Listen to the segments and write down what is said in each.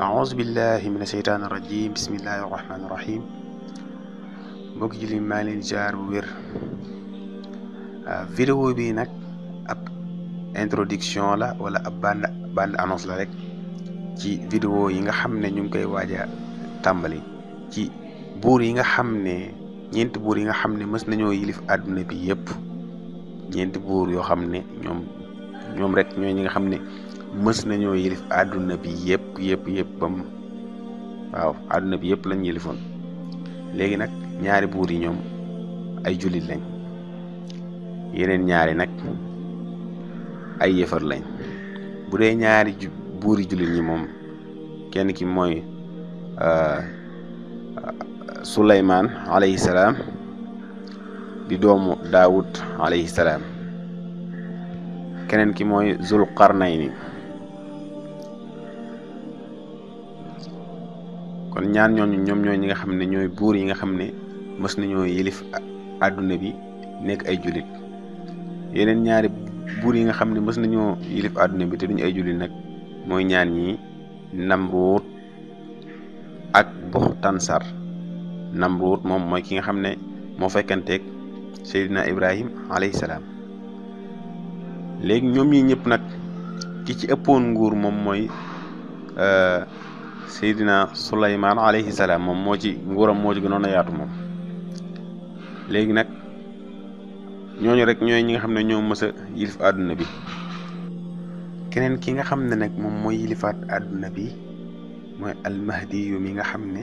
أعوذ بالله من الشيطان الرجيم بسم الله الرحمن الرحيم mbokk julli maa leen jaar bu wér. Vidéo bi nag ab introduction la wala ab bande annonce la rek ci vidéo yi nga xam ne ñu ngi koy waaj a tàmbali ci buur yi nga xam ne ñeenti buur yi nga xam ne mës nañoo yilif àdduna bi yëpp. ñeenti buur yoo xam ne ñoom rek ñooy ñi nga xam ne mës nañoo yilif àdduna bi yëpp bam waaw àdduna bi yëpp lañ yilifoon. léegi nag ñaari buur yi ñoom ay jullit lañ, yeneen ñaari nag ay yëfar lañ. bu dee ñaari buuri jullit ñi moom kenn ki mooy Suleymaan alayhi salaam di doomu Daawud alayhi salaam, keneen ki mooy Zulqarnayni. kon ñaar ñooñu ñoom ñooy ñi nga xam ne ñooy buur yi nga xam ne mës nañoo yilif àdduna bi nekk ay jullit. yeneen ñaari buur yi nga xam ne mës nañoo yilif àdduna bi te duñu ay jullit nag mooy ñaan ñi Namruut ak Buxtansar. Namruut moom mooy ki nga xam ne moo fekkanteeg Seydina Ibrahim alayhi salaam. léegi ñoom ñi ñëpp nag ki ci ëppoon nguur moom mooy Seydina Suleymaan alayhi salaam. moom nguuram moo ci gënoon a yaatu moom. léegi nag ñooñu rek ñooy ñi nga xam ne ñoo mës a yilif àdduna bi. keneen ki nga xam ne nag moom mooy yilifaat àdduna bi mooy almahdi yu mi nga xam ne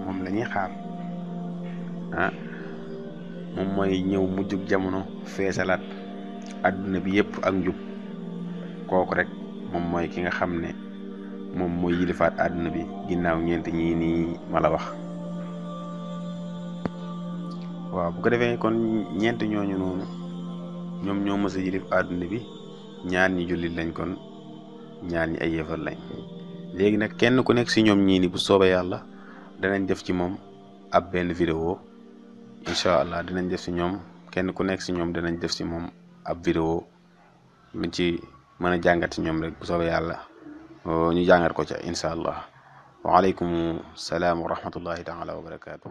moom la ñuy xaar. moom mooy ñëw mujjug jamono feesalaat àdduna bi yëpp ak njub. kooku rek moom mooy ki nga xam ne moom mooy yilifaat àdduna bi ginnaaw ñeent ñii nii ma la wax. waaw bu ko defee kon ñeent ñooñu noonu ñoom ñoo mës a yilif àdduna bi. ñaar ñi jullit lañ, kon ñaar ñi ay yëfar lañ. léegi nag kenn ku nekk si ñoom ñii ni bu soobee yàlla danañ def ci moom ab benn vidéo. incha allah dinañ def si ñoom kenn ku nekk si ñoom danañ def si moom ab vidéo luñ ci mën a jàngat si ñoom rek bu soobee yàlla ñu jàngat ko ca incha allah. waaleykum salaam wa rahmatullahi taala wa barakaatu.